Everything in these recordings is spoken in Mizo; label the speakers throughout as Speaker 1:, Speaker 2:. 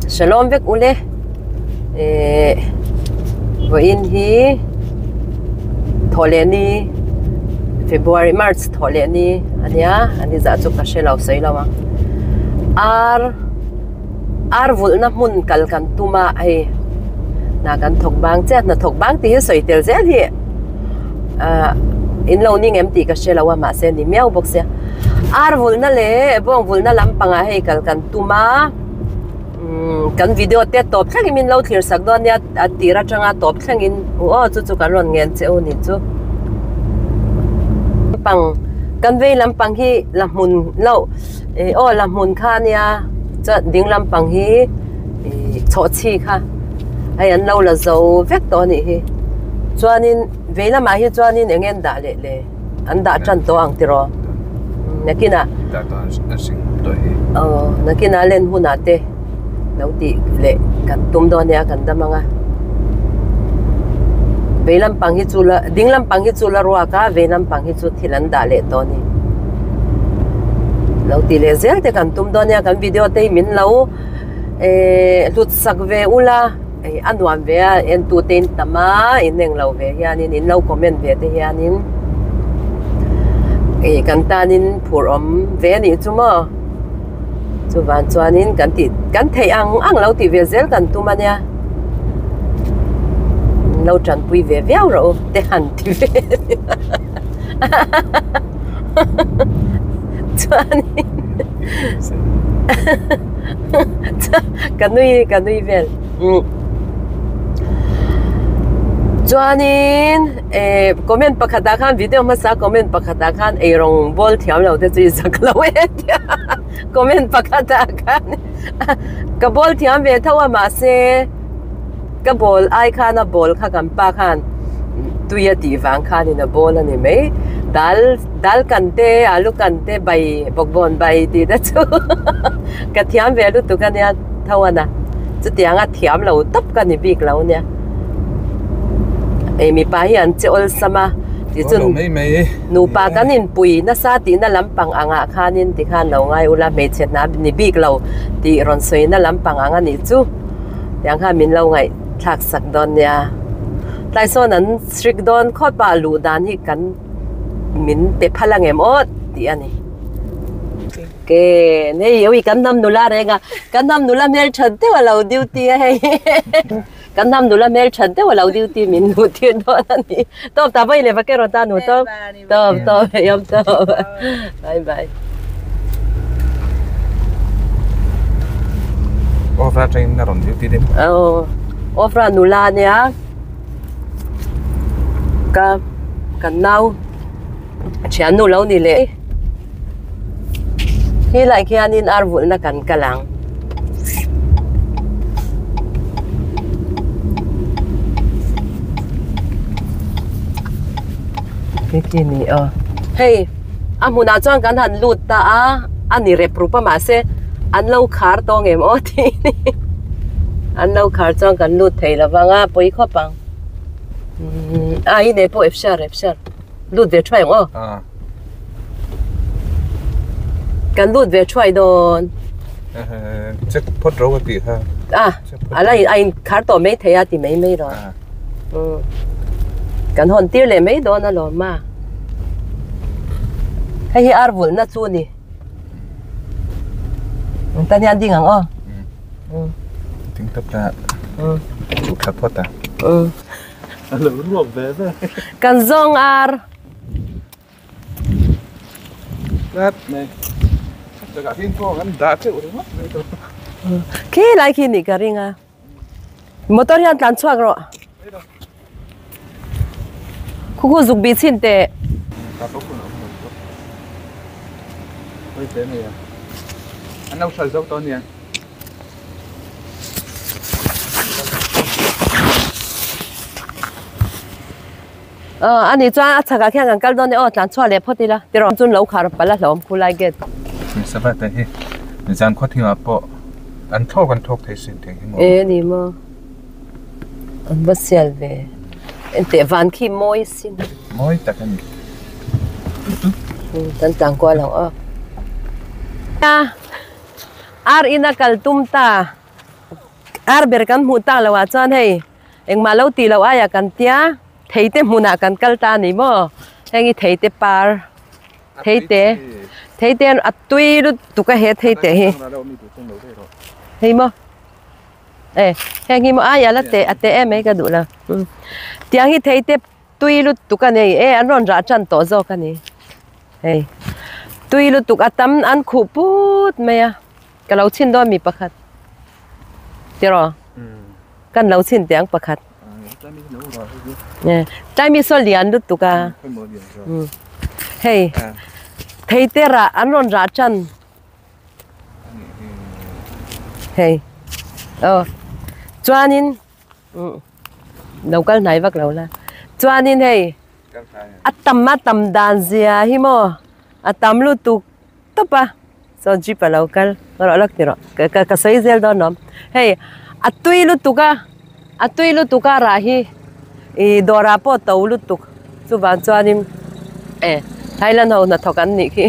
Speaker 1: Shalom vek ule eh vawiin hi thawh leh ni February March thawh leh ni ania ani zah chu ka hre lo sawi lo ang ar ar vulhna hmun kal kan tum a hei hna kan thawk bang chiah hna thawk bang tih hi sawi tel zel hi ah in lo ning em tih ka hre lo a mahse ni miau bawk sia ar vulhna leh bawng vulhna lampangah hei kal kan tum a umm kan video te tawp thlengin min lo thlir sak dawn nia a tir atanga tawp thlengin aw chu chu kan rawn ngen che u ni chu lampang kan vei lampang hi la hmun loh ih aw la hmun kha ania chuan ding lampang hi ih chhawhchhi kha hei an lo la zo vek tawh a nih hi chuanin vei lamah hi chuanin eng nge an dah leh le an dah tan tawh ang tiraw nakinah aw nakinah len hunah te lo tih leh kan tum dawn nia kan dam ang a vei lampang hi chu la ding lampang hi chu la ruak a vei lampang hi chu thil an dah leh tawh a ni lo tih leh zel te kan tum dawn nia kan video te hi min lo ehh hlut sak ve ula hei a nuam ve a entu te in tam a in englo ve hianin in lo comment ve te hianin ih kan tanin phur awm ve a nih chu maw. Chuvan chuanin kan tih kan theih ang ang lo tih ve zel kan tum a nia. Lo tanpui ve viau rawh u te han ti ve chuanin ka nui ka nui vel chuanin eh comment pakhatah khan video hmasa comment pakhatah khan eirawng bawl thiam lo te chu i zak lo em. Comment pakhat ah khan ka bawl thiam ve tho a mahse ka bawl ai khan a bawl kha kan pa khan tui a tih vang khanin a bawl a ni mai dal dal kan te alu kan te bai bawkbawn bai tih te chu ka thiam ve lutuk a nia tho a na chutiang a thiam lo tawp ka ni bik lo nia mipa hi an che awlsam a tichun. Nupa kan inpui nasa tihna lampang angah khanin tikhan lo ngai ula hmeichhe hna ni bik lo tih rawn sawina lampang ang a nih chu. Tiang khan min lo ngaihthlak sak dawn nia. Tlai sawn an strict dawn khawp a, luh dan hi kan min pe phal angem aw tih a ni. Ke hei ui kan hnam nula reng a, kan hnam nula hmeltha deuh a lo duty a hei. Kan hnam nula hmel that deuh a lo duty min hmuh tir dawn a ni. Tawp ta vawi leh va ke rawn ta nu tawp. Tawp tawp hei awm tawp. Bye bye.
Speaker 2: Off ra train na rawn duty deuh.
Speaker 1: Aw off ra nula ania ka kan nau thiannu lo ni leh. Helai khianin ar vulhna kan kal ang. Khi ni aw. Hei a hmunah chuan kan han lut ta a, a ni rep rup a mahse an lo khar tawh ngem aw tih ni. An lo khar chuan kan lut thei lo vang a, pawi khawp ang. A i nei pawh epsar epsar lut ve thuai ang aw. Kan lut ve thuai dawn.
Speaker 2: Check phawt ro ka tih kha.
Speaker 1: A, a la a in khar tawh mai thei a ti mai mai rawh. Kan hawn tir leh mai dawn alawm a. Hei hi ar vulhna chu a ni. Tan hian ding ang aw.
Speaker 2: Ding tawp ta. Chu thla phawt a. A lo ruak ve ve.
Speaker 1: Kan zawng ar. Khi lai khi nih ka ring a motor hian tlan chhuak rawh khu khu zuk bih chhin teh. Aw ani chuan a chhakah khian kan kal dawn e aw tlan chhuah leh phawt ila tiraw chun lo khar palh a hlawm khulai gate.
Speaker 2: Sava te hi zan khaw thingah pawh an thlawk an thlawk thei sin thei hi maw.
Speaker 1: E ni maw an va sial ve enteh van khi mawi sin.
Speaker 2: Mawi tak a ni.
Speaker 1: Kan tlan kual ang aw. Ar ina kal tum ta. Ar ber kan hmuh tak loh ah chuan hei engmah lo tih loh aiah kan tia theite hmunah kan kal ta a ni maw heng hi theite par theite theite a tui lutuk a he theite hi hei maw e heng hi maw aia la teh a teh em mai ka duh lo tiang hi theite tui lutuk a nei e an rawn rah tan tawh zawk a ni hei tui lutuk a tam an khuh put mai a. Ka lo chhin dawn mi pakhat. Tiraw? Kan lo chhin teh ang pakhat. Tlai mi saw lian lutuk a. Hei, thei te rah an rawn rah tan. Hei, aw chuanin lo kal hnai vak lo la. Chuanin hei, a tam a tam dan zia hi maw a tam lutuk tawp a. Saw jeep a lo kal rawh lawk ti rawh ka ka ka sawi zel dawn awm hei a tui lutuk a a tui lutuk a rah hi ih dawrah pawh to lutuk chuvang chuanin e Thailand ho hnathawk an nih khi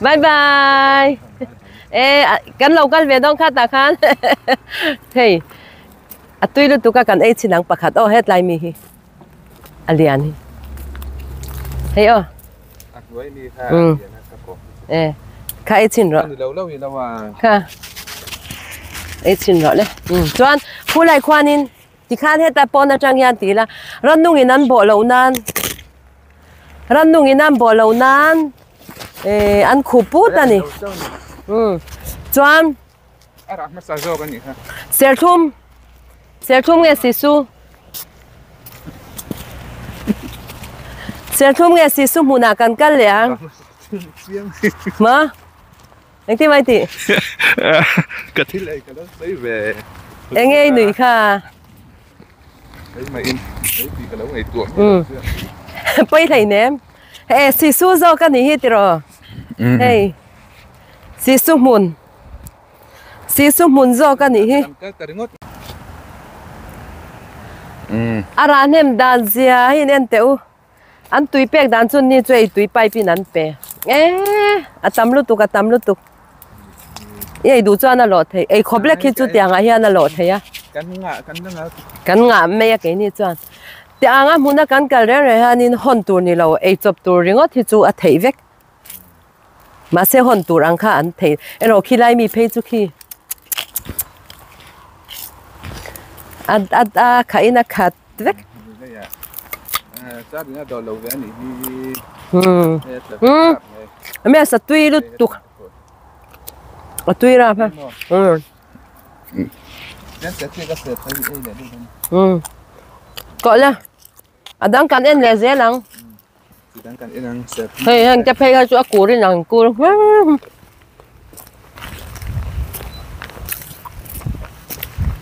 Speaker 1: bye bye e kan lo kal ve dawn kha tah khan hei a tui lutuk a kan ei chin ang pakhat aw hetlai mi hi a lian hi hei aw.
Speaker 2: A hnuai mi kha a lian a ka kawp.
Speaker 1: E kha ei chhin rawh.
Speaker 2: Ani lo lo i lo a.
Speaker 1: Kha ei chhin rawh le. Chuan khulai khuanin tikhan heta pawn atang hian ti ila rannung in an bawh loh nan rannung in an bawh loh nan eh an khuh put a ni. Chuan
Speaker 2: A rah hmasa zawk a nih kha.
Speaker 1: Serthlum Serthlum nge sisu Serthlum nge sisu hmunah kan kal leh ang. Ma Engtin mai tih?
Speaker 2: Ka thil ei ka lo sawi ve.
Speaker 1: Enge i nuih kha?
Speaker 2: Keimah in ei tih ka lo ngaihtuah.
Speaker 1: Pawi hleinem. E sisu zawk a nih hi tiraw? Hei sisu hmun. Sisu hmun zawk a nih hi. A rah hnem dan zia hi in en teh u. An tui pek dan chu ni chu ei tui pipe in an pe. E a tam lutuk a tam lutuk. I ei duh chuan a lawh theih. Ei khawp lek hi chu tiangah hian a lawh theih a. Kan ngah mai a keini chuan. Tianga hmuna kan kal reng reng hianin hawn tur ni lo ei chawp tur ringawt hi chu a theih vek. Mahse hawn tur ang kha an thei erawh khi lai mi phei chu khi a a a khah in a khat vek. Ame sa tui lutuk a tui rap a kawh la a dang kan en leh zel ang. Hei heng te phei kha chu a kur in ang kur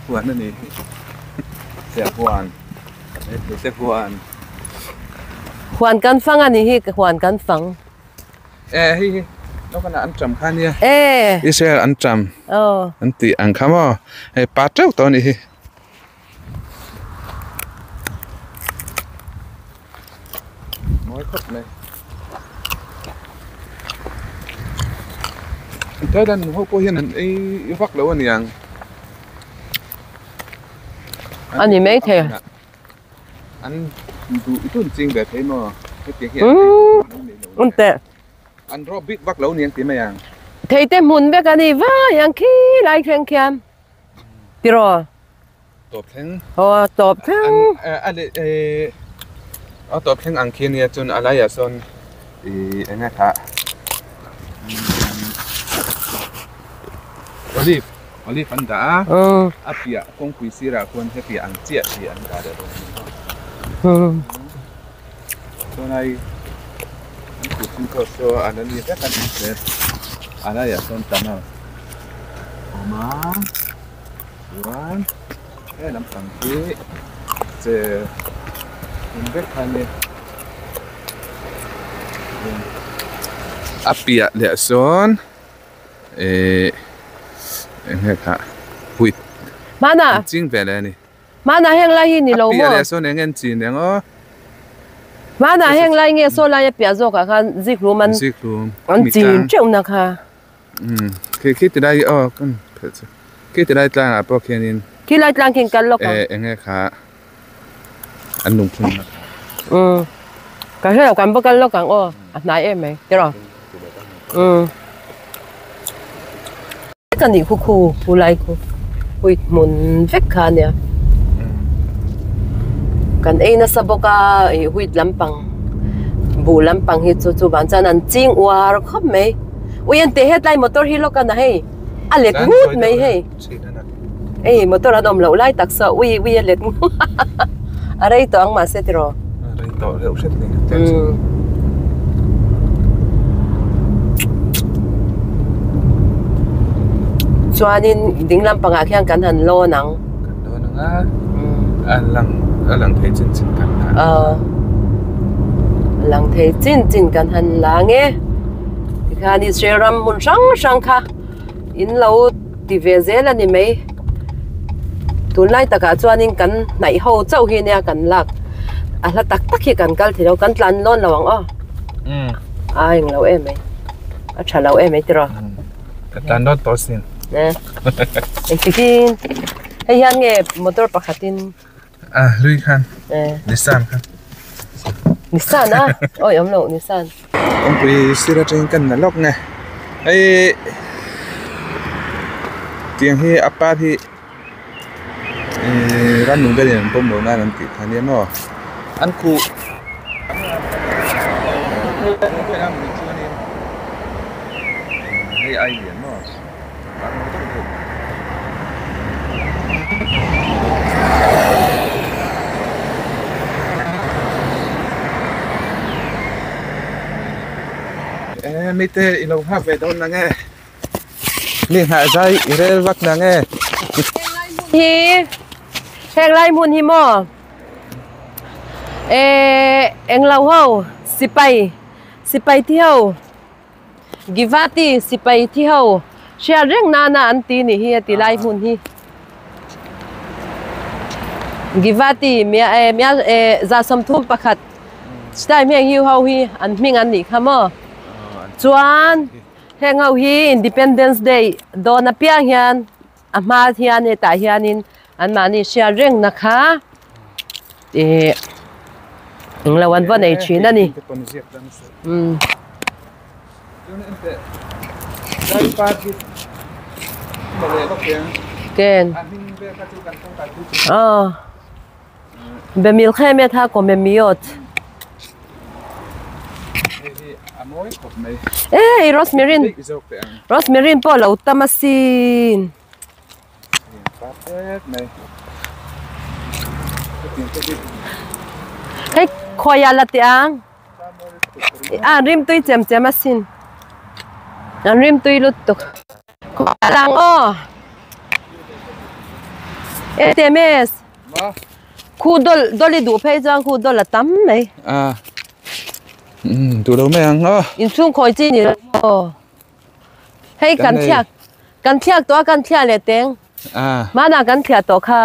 Speaker 2: Huan a ni hi Sia huan Hei te huan
Speaker 1: Huan kan fang a ni hi huan kan fang
Speaker 2: E hei hi Lawkana an ṭam kha nia
Speaker 1: E
Speaker 2: Israel an ṭam an tih ang kha maw hei pa ṭeuh tawh a ni hi. Mawi khawp mai. Thailand ho pawh hian an ei vak lo a niang.
Speaker 1: A ni mai thei.
Speaker 2: An duh dun ching ve thei maw? Hetiang hi an ei duh an nei lo.
Speaker 1: Un teh.
Speaker 2: An rawp bik vak lo niang ti mai ang.
Speaker 1: Thei te hmun vek a ni vai ang khi lai thleng khian. Tiraw?
Speaker 2: Tawp thleng.
Speaker 1: Aw tawp thleng.
Speaker 2: A leh a tawp thleng ang khi ania chuan a laiah sawn ih eng nge kha olive olive an dah a a piah kawngpui sirah khuan hetiang ang chiah hi an dah leh bawk a ni. Tunai an kut chin pawh saw a la ni vek a ni se a laiah sawn tunnel a awm a chuan he lampang hi che hmun vek kha a ni a piah leh sawn ehh eng nge kha wheat an ching ve leh a ni.
Speaker 1: Hmanah heng lai hi ni lo maw?
Speaker 2: A piah leh sawn eng nge an chin eng aw?
Speaker 1: Hmanah heng lai nge saw lai a piah zawkah khan zikhlum an an chin teuh na kha.
Speaker 2: Khi khi ti lai aw kan phelh chu. Khi ti lai tlangah pawh khianin
Speaker 1: Khi lai tlang khian kal lawk ang.
Speaker 2: Eh enge kha an lungphun na kha.
Speaker 1: Umm ka hre lo kan va kal lawk ang aw a hnai em mai tiraw umm. Ka nih khu khu khu lai khu huit hmun vek kha ania kan ei nasa bawk a ih huit lampang buh lampang hi chu chuvang chuan an ching uar khawp mai ui an teh hetlai motor hi lawk a na hei a let ngut mai hei hei motor an awm loh lai tak saw ui ui a let ngut a rei tawh ang mahse tiraw
Speaker 2: rei tawh reuh hret ni.
Speaker 1: Chuanin ding lampangah khian kan han lawn ang.
Speaker 2: Kan lawn ang a, a lang a lang thei chin chin kan la.
Speaker 1: Aw, a lang thei chin chin kan han la ang e. Tikhian Israel ram hmun hrang hrang kha in lo ti ve zel a ni mai. Tunlai takah chuanin kan hnaih ho chauh hi nia kan lak a hla tak tak hi kan kal thei lo kan tlan lawn lo ang aw a eng lo em mai a tha lo em mai tiraw
Speaker 2: ka tlan dawn tawh sin
Speaker 1: engtikin hei hian nge motor pakhatin
Speaker 2: a hlui khan Nissan khan
Speaker 1: Nissan a awi awm loh Nissan
Speaker 2: Kawngpui sir atangin kan na lawk nge hei tiang hi a par hi ihh rannung vel in an pawm lo nan an tih kha nia maw an khuh hei ai lian maw. Mite i lo nghak ve dawn nange mi nghah zai i rel vak nange.
Speaker 1: Hi heng lai hmun hi maw eh englo ho sipai sipai thi ho. Givati sipai thi ho hriat reng nana an ti nih hi a ti lai hmun hi. Givati mia eh mia eh za 31 chutah hming hiu ho hi an hming an nih kha maw. Chuan heng ho hi Independence Day dawn apiang hian a hma hian hetah hianin anmahni hriat reng na kha ih englo an va nei thin a ni umm. Ken aw bemilkhemet ha komemiot e rosemary rosemary pawh lo tam asin. Hei khawiah la teh ang a rim tui chem chem asin an rim tui lutuk khawiah la ang aw ATMS khu dawl dawl i duh phei chuan khu dawl a tam mai
Speaker 2: a duh lo mai ang aw
Speaker 1: inchhung khawi chi ni lo maw. Hei kan thliak kan thliak tawh a kan thliah leh teng. Hmanah kan thliah tawh kha.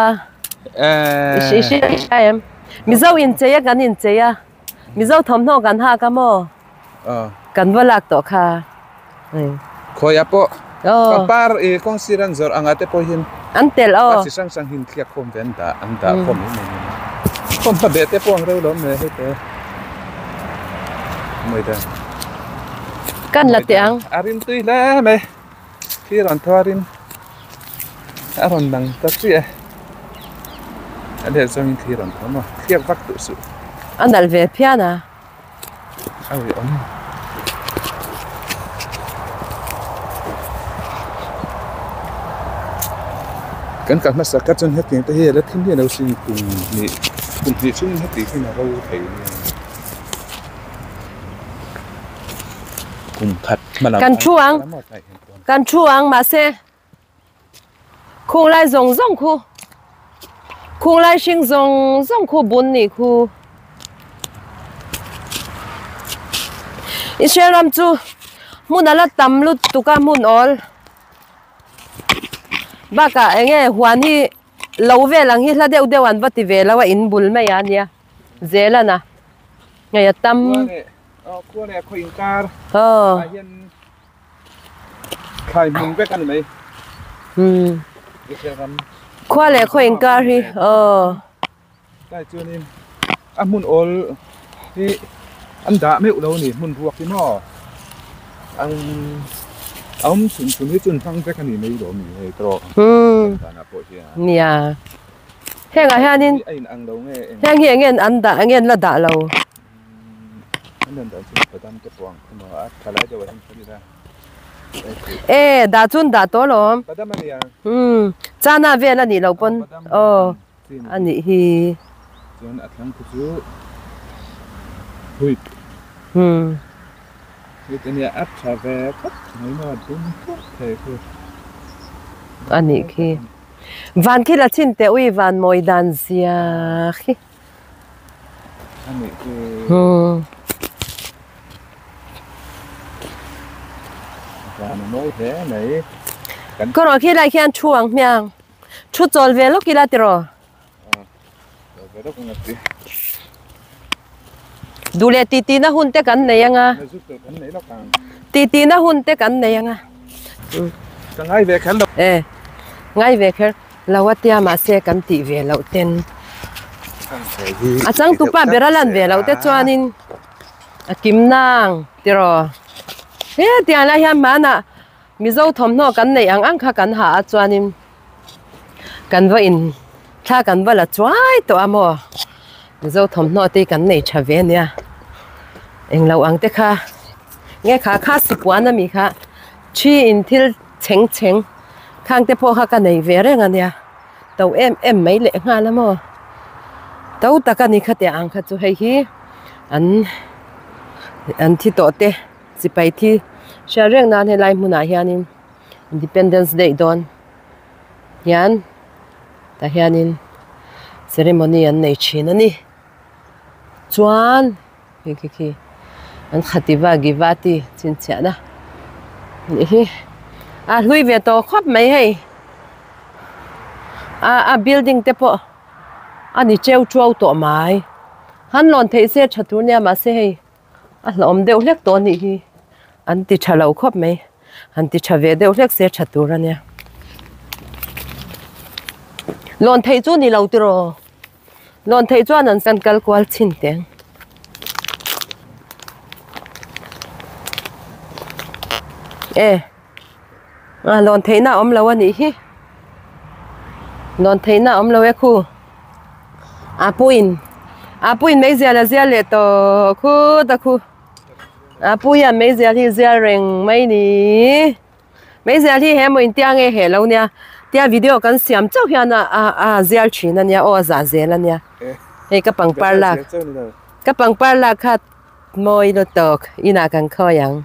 Speaker 1: I hria em? Mizo inchei a kan inchei a. Mizo thawmhnaw kan hak a maw? Kan va lak tawh kha.
Speaker 2: Khawiah pawh pangpar i kawng sir an zawrh anga te pawh hian
Speaker 1: an telh aw.
Speaker 2: Chi hrang hrang hi thliak khawm ve an dah an dah khawm em em a. Khawm hma beh te pawh ang reuh lo mai hei te. Mawi dan.
Speaker 1: Kan la teh ang.
Speaker 2: A rim tui hle mai. Thli rawn thaw a rim. A rawn dang ta chiah e. A leh zawngin thli rawn thaw maw. Thliak vak duh suh.
Speaker 1: A nalh ve phian a.
Speaker 2: A ui awm. Kan kal hmasa kha chuan hetiang te hi a la thim hian lo sin kum hnih kum hnih chhungin heti hian a ro thei nia. Kum khat hma lam
Speaker 1: Kan thu ang kan thu ang mahse khung lai zawng zawng khu khung lai hring zawng zawng khu bun nih khu Israel ram chu hmun a la tam lutuk a hmun awl bakah eng nge huan hi lo vel ang hi hla deuh deuh an va ti ve lo a in bul mai a nia Zealand a ngei a tam.
Speaker 2: Khua leh khaw inkar ah hian thlai hmun vek a ni mai.
Speaker 1: Umm. Khua leh khaw inkar hi aw.
Speaker 2: Tlai chuanin a hmun awl hi an dah meuh lo a ni hmun ruak hi maw ang a awm chhun chhun hi chu an hmang vek a ni mai lo a ni hei tawh danah pawh hian.
Speaker 1: Nia hengah hianin
Speaker 2: a in ang lo nge eng
Speaker 1: heng hi eng nge an dah eng nge an la dah lo.
Speaker 2: An rawn dah chu badam te pawh ang kha maw a tha lai deuh ah hian khaw ila.
Speaker 1: E dah chun dah tawh alawm.
Speaker 2: Badam a nia.
Speaker 1: Umm chana vel a nih loh pawn aw a nih hi.
Speaker 2: Chuan a thlang khu chu huit.
Speaker 1: Umm.
Speaker 2: Huit a nia a tha ve khawp mai maw dum khawp thei khu.
Speaker 1: A nih khi. Van khi la chhin teh ui van mawi dan zia khi.
Speaker 2: A nih khi.
Speaker 1: Umm.
Speaker 2: Van a mawi hle mai. Kan
Speaker 1: Ka rawh khi lai khian thu ang hmiang. Thu chawl ve lawk ila tiraw?
Speaker 2: Aw, chawl ve lawk ang a ti.
Speaker 1: Duh leh titi na hun te kan nei anga.
Speaker 2: Na zu tur kan nei lawk ang.
Speaker 1: Titi na hun te kan nei anga.
Speaker 2: Ka ngai ve kher lo.
Speaker 1: E, ngai ve kher lo a tia mahse kan tih ve loh ten. A changtupa ber a lan ve loh te chuanin a kim nang tiraw. Hetiang lai hian hmanah Mizo thawmhnaw kan neih ang ang kha kan ha a chuanin kan va in thla kan va la chuai tawh a maw Mizo thawmhnaw te hi kan nei tha ve ania englo ang te kha nge kha kha sipuan ami kha thi in thil chheng chheng khang te pawh kha ka nei ve reng ania to em em mai leh nghal a maw to tak ani khatiang ang kha chu hei hi an an thi tawh te. Sipai thi hriat reng nan helai hmunah hianin Independence Day dawn hian tah hianin ceremony an nei thin a ni chuan khi khi khi an khativa givati chhinchhiahna nih hi a hlui ve tawh khawp mai hei a a building te pawh a ni cheu chuau tawh mai han lawn theih se tha tur nia mahse hei. A hlauhawm deuh hlek tawh a nih hi an ti tha lo khawp mai han ti tha ve deuh hlek se tha tur a nia lawn theih chu ni lo tiraw lawn theih chuan an kan kal kual chhin teh ang e a lawn theihna a awm lo a nih hi lawn theihna a awm lo e khu. A puiin a puiin meizial a zial leh tawh khut a khu a pu hian meizial hi zial reng mai ni meizial hi he maw intia nge heh lo nia tia video kan siam chauh hian a a a zial thin a nia aw a zah zel a nia hei ka pangpar lak ka pangpar lak kha mawi lutuk inah kan khawi ang.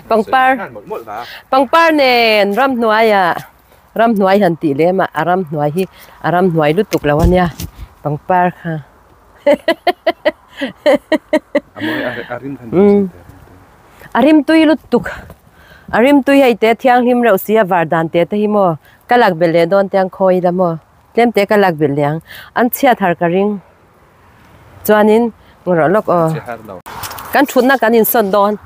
Speaker 1: Pangpar pangpar nen ramhnuaiah ramhnuai han tih lem a a ramhnuai hi a ramhnuai lutuk lo ania pangpar kha a rimtui lutuk a rimtui hei te thianghlim reuh si a var dan te te hi maw ka lak belh leh dawn te ang khawi ila maw. Tlem te ka lak belh leh ang. An chhiat har ka ring. Chuanin rawh lawk aw. Kan thutna kan insawn dawn.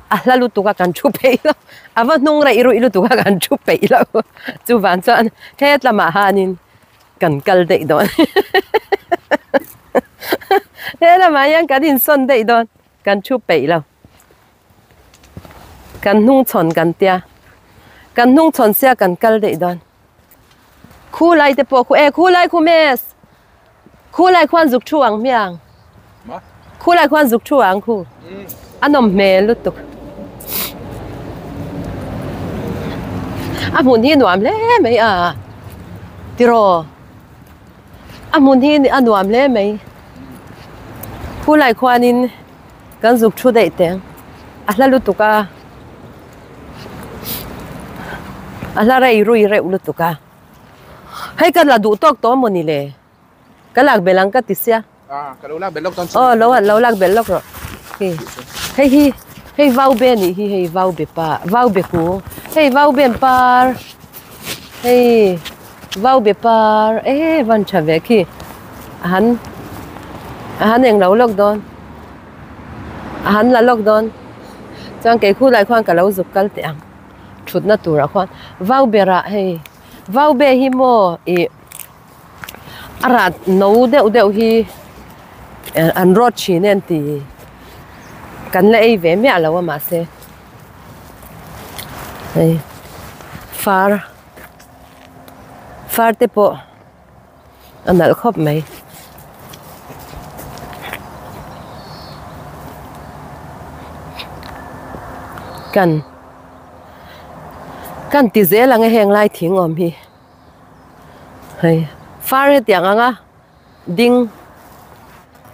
Speaker 1: A hla lutuk a kan thu peih lo. A va hnung raih ruih lutuk a kan thu peih lo. Chuvang chuan het lamah hanin kan kal daih dawn. He lamah hian kan insawn daih dawn. Kan thu peih lo. Kan hnungchhawn kan tia. Kan hnungchhawn sia kan kal daih dawn. Khu lai te pawh khu e khu lai khu mes khu lai khuan zuk thu ang hmiang khu lai khuan zuk thu ang khu a nawm hmel lutuk a hmun hi nuam hle mai a tiraw a hmun hi a nuam hle mai khu lai khuanin kan zuk thu daih teh ang a hla lutuk a. A hla rei rui reuh lutuk a hei ka la duh tawk tawh mawni le ka lak belh ang ka ti sia aw lo lo lak belh lawk rawh hei hei hi hei vau be anih hi hei vau be pa vau be ku hei vau ben par hei vau be par e van tha ve khi a han a han englo lawk dawn. A han la lawk dawn. Chuan kei khulai khuan ka lo zuk kal teh ang. Thutna turah khuan vau berah hei vau be hi maw ih a rah no deuh deuh hi an rawt thin e an ti. Kan la ei ve miah lo a mahse hei far far te pawh a nalh khawp mai. Kan kan ti zel ang e heng lai thing awm hi hei far hetiang anga ding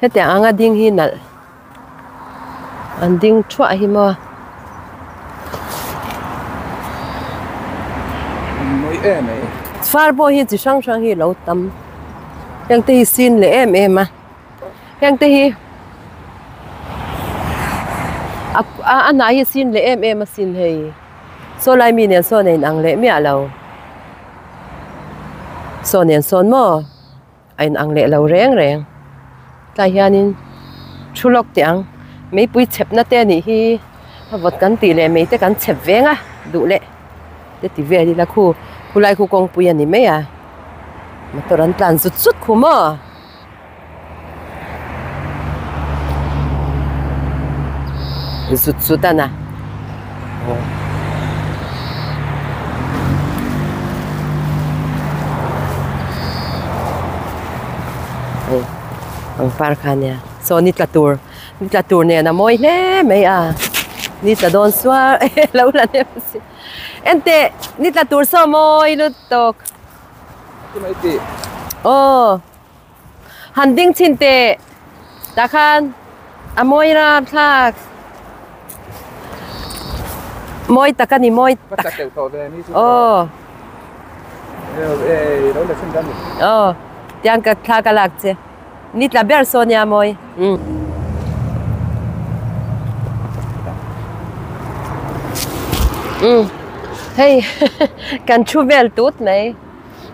Speaker 1: hetiang anga ding hi nalh an ding thuah hi maw. Far pawh hi chi hrang hrang hi a lo tam heng te hi sin leh em em a heng te hi a a hnah hi sin leh em em a sin hei saw lai mi nen sawn a inang leh miah lo saw nen sawn maw. A inang leh lo reng reng. Tlai hianin thu lawk teh ang. Meipui chhepna te anih hi a vawt kan tih leh mei te kan chhep veng a duh leh te ti vel ila khu khulai khu kawngpui a ni mai a motor an tlan zut zut khu maw. Zut zut a na. Hei pangpar kha nia saw ni tla tur ni tla tur nen a mawi hle mai a ni tla dawn suar lo la nem si enteh ni tla tur saw mawi lutuk aw. Han ding chhin teh tah khan a mawi ram thlak mawi tak a ni mawi tak aw aw tiang ka thla ka lak che ni tla ber saw nia mawi umm. Umm hei kan thu vel tut mai.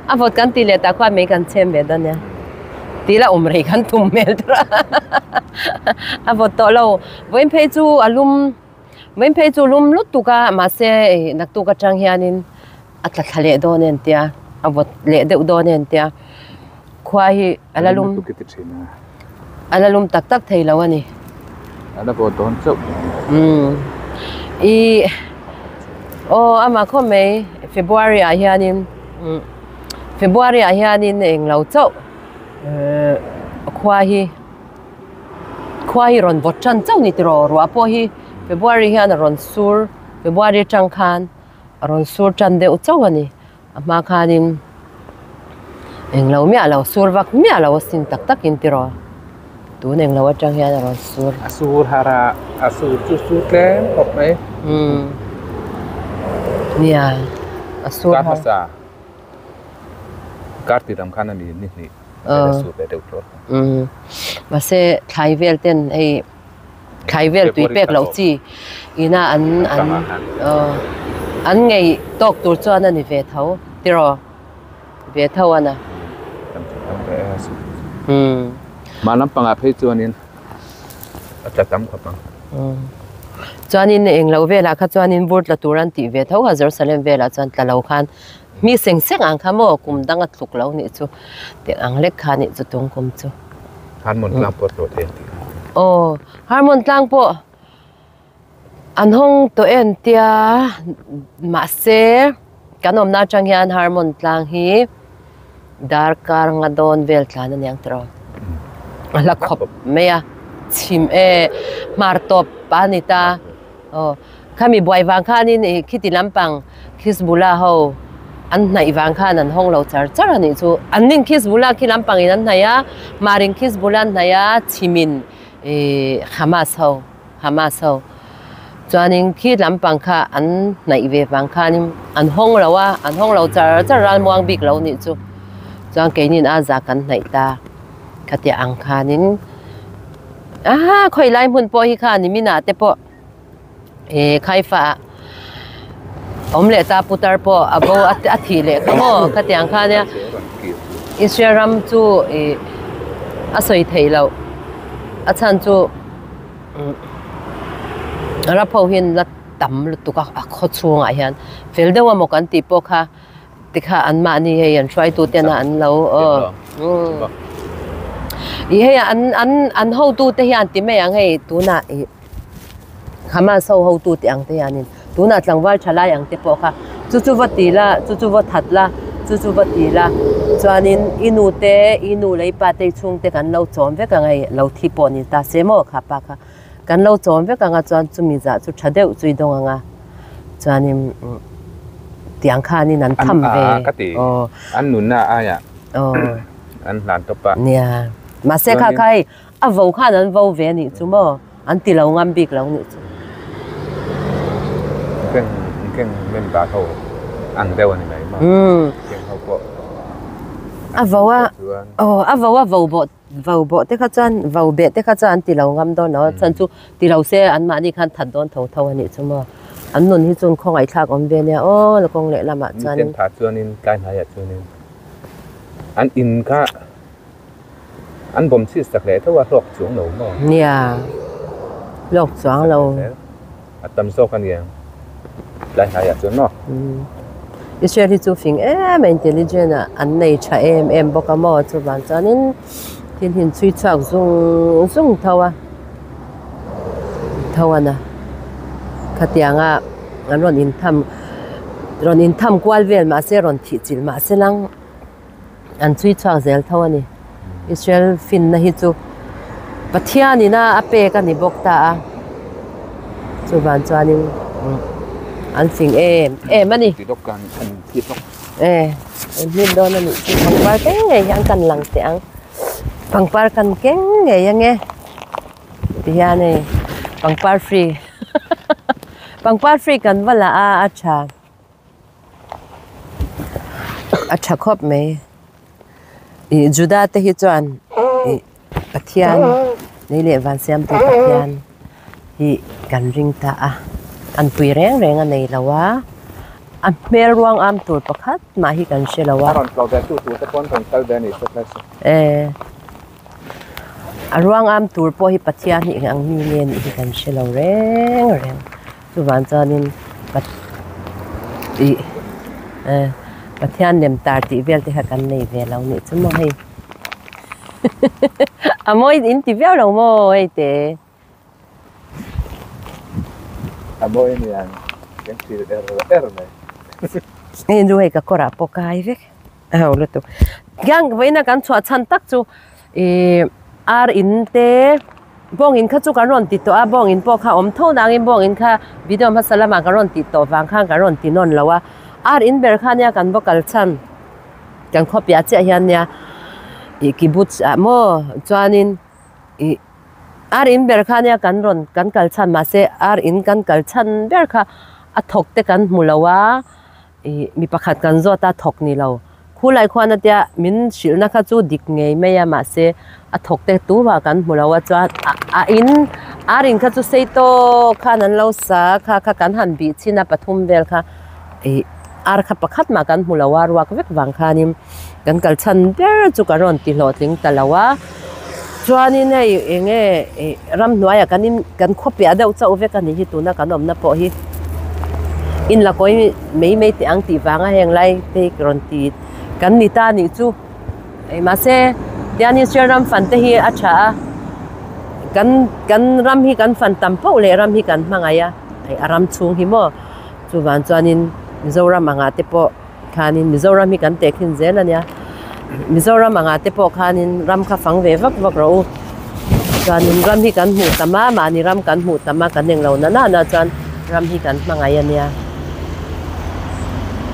Speaker 1: A vawt kan tih leh tah khuan mei kan chhem ve dawn nia. Tih la awm rei kan tum hmel tur a. A vawt tawh lo. Vawiin phei chu a lum vawiin phei chu lum lutuk a mahse ih naktuk atang hianin a tla thla leh dawn em tia a vawt leh deuh dawn em tia khua hi a la lum a la lum tak tak thei lo a ni.
Speaker 2: A la vawt dawn chauh.
Speaker 1: Umm ih aw amah khawp mai February ah hianin umm February ah hianin eng lo chauh ehh khua hi khua hi rawn vawt tan chauh ni tiraw ruah pawh hi February hian a rawn sur February atang khan a rawn sur tan deuh chauh a ni. A hma khanin englo miah lo sur vak miah lo asin tak takin tiraw tun englo atang hian a rawn sur.
Speaker 2: A sur har a, a sur chu sur tlem khawp mai.
Speaker 1: Umm nia a sur har.
Speaker 2: Kar hmasa kar ti dang khan a ni ni hnih a sur ve deuh tlawt.
Speaker 1: Umm mahse thlai vel ten hei thlai vel tui pek loh chi ina an an aw an ngei tawk tur chuan a ni ve tho tiraw ve tho a na. Umm.
Speaker 2: Mah lampangah phei chuanin a tla tam khawp ang.
Speaker 1: Umm. Chuanin eng lo velah kha chuanin bur tla tur an tih ve tho a Jerusalem velah chuan tla lo khan mi seng seng ang kha maw kum dang a tluk lo nih chu tih ang lek kha nih chu tung kum chu.
Speaker 2: Harmon tlang pawh tawh thei an tih kha.
Speaker 1: Aw Harmon tlang pawh an hawng tawh en tia mahse kan awmna atang hian Harmon tlang hi darkar nga dawn vel tlan a niang tiraw a hla khawp mai a chhim e hmar tawp a ni ta aw. Khami buai vang khanin ih khiti lampang Hizbullah ho an hnaih vang khan an hawng lo char char a nih chu. An nin Hizbullah khi lampangin an hnaih a, Marin Hizbullah an hnaih a, Chhimin ih Hamas ho, Hamas ho. Chuanin khi lampang kha an hnaih ve vang khanin an hawng lo a, an hawng lo char char ralmuang bik lo nih chu. Chuan keinin a za kan hnaih ta khatiah ang khanin ah khawi lai hmun pawh hi kha niminah te pawh. He khaifa ah awm leh ta putar pawh a bo a thih leh kha maw khatiang kha nia Israel ram chu ih a sawi theih loh a chhan chu. Arab ho hian la tam lutuk a a khaw chhungah hian fel deuh amaw kan tih pawh kha tikha anmahni hei an hruaitu tena an lo aw ih hei an an an hotu te hian ti mai ang hei tunah ih Hamas ho hotu tih ang te hianin tunah tlangval tha lai ang te pawh kha chu chu va ti la chu chu va that la chu chu va ti la chuanin i nu te i nu leh i pa te i chhungte kan lo chawm vek ang hei lo thi pawh ni ta se maw kha pa kha kan lo chawm vek ang a chuan chumi zah chu tha deuh chu i dawng ang a chuanin tiang khanin an tham ve
Speaker 2: aw an nunna aiah an hlan tawp a
Speaker 1: nia mahse kha kha hei A vo khan an vo ve a nih chu maw? An ti lo ngam bik lo nih chu.
Speaker 2: Keng keng member ho ang deuh a ni mai maw? Keng ho pawh
Speaker 1: A vo a aw a vo a vo bawh vo bawh te kha chuan vo beh te kha chuan an ti lo ngam dawn lo a chhan chu ti lo se anmahni khan that dawn tho tho a nih chu maw? An nun hi chuan khawngaihthlak awm ve nia aw la kawng leh lamah chuan.
Speaker 2: Miten tha chuanin tlai hnaiah chuanin an in kha An bawm chhit sak leh tho a hlawk chuang lo maw?
Speaker 1: Nia, hlawk chuang lo.
Speaker 2: A tam zawk a nia, tlai hnaiah chuan maw?
Speaker 1: Israel hi chu fing em a, intelligent a, an nei tha em em bawk a maw? Chuvang chuanin thil hi an chhui chhuak zung zung tho a, tho a na. Khatianga an rawn intham, rawn intham kual vel mahse rawn thih chilh mahse lang. An chui chhuak zel tho a ni. Israel finna hi chu Pathianin a a pek a ni bawk ta a, chuvang chuanin an fing em em a ni. E, an hlim dawn a nih chu pangpar keng ngei hian kan lang teh ang. Pangpar kan keng ngei ange tihian hei pangpar free pangpar free kan va la a a tha. A tha khawp mai ih Juda te hi chuan ih Pathian lei leh van siamtu Pathian hi kan ring ta a an pui reng reng a nei lo a a hmel ruang am tur pakhat mah hi kan hre lo a e a ruang am tur pawh hi Pathian hi eng ang mi nge nih hi kan hre lo reng reng. Chuvang chuanin ih eh Pathian lem tar tih vel te kha kan nei ve lo nih chu maw hei a mawi in ti viau lo maw hei te.
Speaker 2: A mawi aniang kan thil er er mai.
Speaker 1: Hei nu hei ka kawrah pawh kai vek a ho lutuk. Tiang vawiina kan chhuah chhan tak chu ih ar in te. Bawng in kha chu kan rawn ti tawh a, bawng in pawh kha awm tho nangin bawng in kha video hmasa lamah kan rawn tih tawh vang khan kan rawn ti nawn lo a, ar in ber kha nia kan va kal chhan kan khaw piah chiah hian nia ih kibbutz ah maw chuanin ih ar in ber kha nia kan rawn kan kal chhan mahse ar in kan kal chhan ber kha a thawk te kan hmu lo a. Ih mi pakhat kan zawt a thawk ni lo. Khulai khuan a tia min hrilhna kha chu dik ngei mai a mahse a thawk te tumah kan hmu lo a chuan a in ar in kha chu sei tawk khan an lo sa a kha kha kan han bih chhin a pathum vel kha ih ar kha pakhat mah kan hmu lo a ruak vek vang khanin kan kal chhan ber chu ka rawn ti hlawhtling ta lo a chuanin hei eng nge ih ramhnuaiah kan in kan khaw piah deuh chauh vek a nih hi tuna kan awmna pawh hi in la kawi mai mai teh ang tih vanga heng lai te hi rawn ti kan ni ta nih chu eng mahse tian Israel ram fan te hi a tha a kan kan ram hi kan fan tam poh leh ram hi kan hmangaih a hei a ram chhung hi maw chuvang chuanin Mizoram angah te pawh khanin Mizoram hi kan tehkhin zel a nia Mizoram angah te pawh khanin ram kha fang ve vak vak rawh u chuanin ram hi kan hmuh tam a mahni ram kan hmuh tam a kan englo na nana chuan ram hi kan hmangaih a nia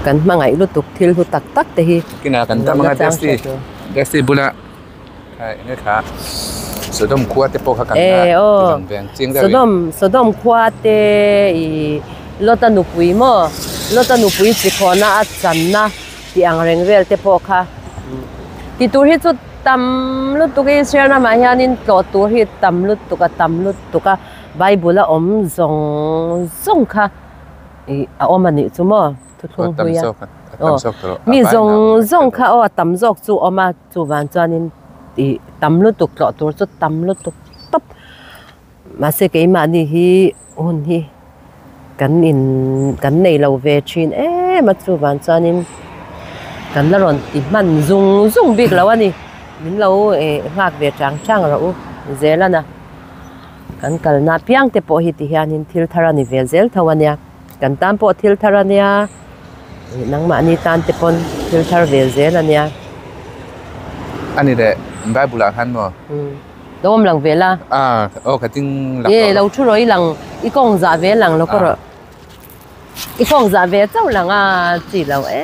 Speaker 1: kan hmangaih lutuk thil hlu tak tak te hi
Speaker 2: kinah kan tam anga taxi taxi bula enge kha Sodom khua te pawh kha kan
Speaker 1: la ti lang ve ang chiang deuh in. Sodom Sodom khua te ih Lota nupui maw Lota nupui chi khawhna a channa tih ang reng vel te pawh kha ti tur hi chu tam lutuk i Israel ramah hianin tlawh tur hi tam lutuk a tam lutuk a Bible a awm zawng zawng kha ih a awm a nih chu maw thuthlung hlui a aw mi zawng zawng kha aw a tam zawk chu a awm a. Chuvang chuanin ih tam lutuk tlawh tur chu tam lutuk tawp. Mahse keimahni hi hun hi kan in kan nei lo ve thin em a chuvang chuanin kan la rawn ti hman zung zung bik lo a ni. Min lo eh nghak ve chang chang rawh u Zelana kan kalna apiang te pawh hi ti hianin thil thar a ni ve zel tho a nia. Kan tan pawh thil thar a nia nangmahni tan te pawn thil thar ve zel a nia.
Speaker 2: A ni leh Bible ah khan maw?
Speaker 1: Lo awm lang ve la.
Speaker 2: A aw ka ting
Speaker 1: lang lo. Lo thu rawh i lang i kawng zah ve lang lo ka rawh. I kawng zah ve chauh lang a chi lo e.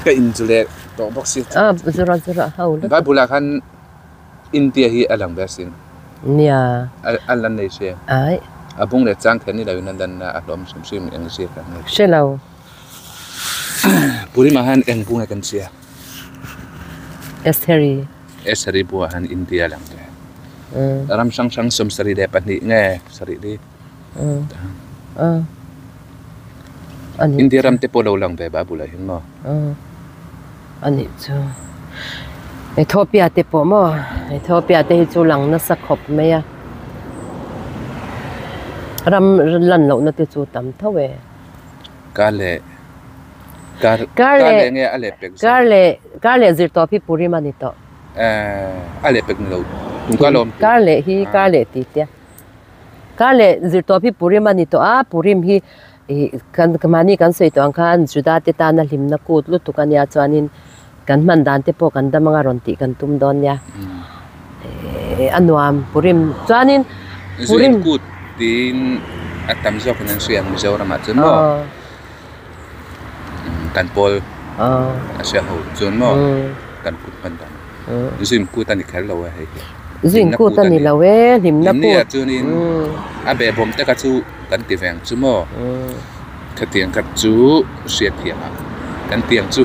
Speaker 2: Ka in chu leh tawh bawk si.
Speaker 1: A zu rawh zu rawh ho.
Speaker 2: Bible ah khan India hi a lang ber sin.
Speaker 1: Nia.
Speaker 2: A lan nei hria.
Speaker 1: Ai.
Speaker 2: A bung leh chang kher ni lo in a lan na a hlawm hrim hrim eng zir kan nei.
Speaker 1: Hre lo.
Speaker 2: Purima han eng bung e kan hria.
Speaker 1: Estheri.
Speaker 2: Estheri buah han India lang ve. Ram hrang hrang 72 nge sarih li. India ram te pawh lo lang ve Bible ah hian maw?
Speaker 1: A nih chu. Ethiopia te pawh maw? Ethiopia te hi chu lang nasa khawp mai a. Ram lan lohna te chu tam tho e.
Speaker 2: Kar leh kar kar leh nge a leh pek zawk?
Speaker 1: Kar leh kar leh zirtawp hi Purim a ni tawh.
Speaker 2: A leh pek ni lo. Tum kar lawm.
Speaker 1: Kar leh hi kar leh tih te. Kar leh zirtawp hi Purim a ni tawh a, Purim hi ih kan mahni kan sawi tawh ang khan Juda te tana hlimna kut lutuk a nia chuanin kan hman dan te pawh kan dam anga rawn tih kan tum dawn nia. Ih a nuam Purim chuanin
Speaker 2: Purim kut tiin a tam zawkin an hria ang Mizoramah chuan maw kan pawl a hria ho chuan maw kan kut hman dan. Zin kut a ni kher lo e hei hi.
Speaker 1: Zin kut a ni lo e, hlimna kut.
Speaker 2: Hlimni ah chuanin a behbawm te kha chu kan ti ve ang chu maw? Khatiang kha chu hriat thiam ah kan ti ang chu.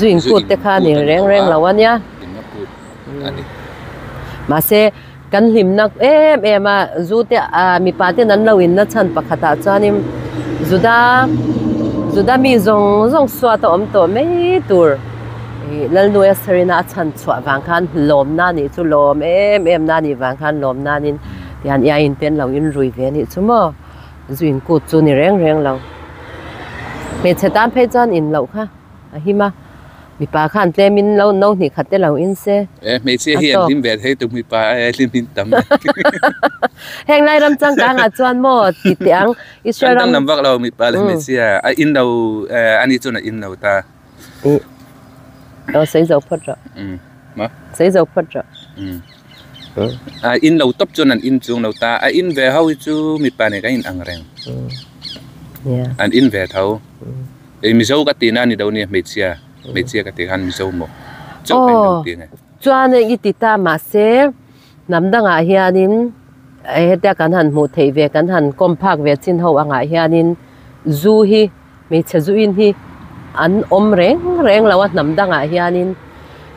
Speaker 1: Zin kut te kha ni reng reng lo a nia.
Speaker 2: Hlimna kut a ni.
Speaker 1: Mahse kan hlimna em em a zu te ah mipa ten an lo inna chhan pakhat ah chuanin Juda Juda mi zawng zawng suat a awm tawh mai tur ih Lalnuaia Serena a chhan chhuah vang khan lawmna anih chu lawm em em na anih vang khan lawm nanin tihian iaiin te an lo inrui ve anih chu maw zu inkut chu ni reng reng lo hmeichhe tan phei chuan in loh kha. A him a, mipa khan tlem in lo no hnih khat te lo in se.
Speaker 2: E hmeichhia hi an hlim ve thei tuk mipa ai hlim in tam.
Speaker 1: Heng lai ram changkang ah chuan maw ti teh ang
Speaker 2: Israel ram. Kan danglam vak lo mipa leh hmeichhia a in lo ani chuan a in lo ta.
Speaker 1: Aw sei zo phawt rawh.
Speaker 2: Ma.
Speaker 1: Sei zo phawt rawh.
Speaker 2: A in lo tawp chuan an in chung lo ta a in ve ho hi chu mipa nen kan in ang reng. An in ve tho. Ei Mizo ka ti na ni do nia hmeichhia hmeichhia ka ti khan Mizo maw chauh ka in lo ti nge.
Speaker 1: Chuan i ti ta mahse hnam dangah hianin hetia kan han hmuh theih ve kan han kawm phak ve chin ho angah hianin zu hi hmeichhe zu in hi an awm reng reng lo a hnam dangah hianin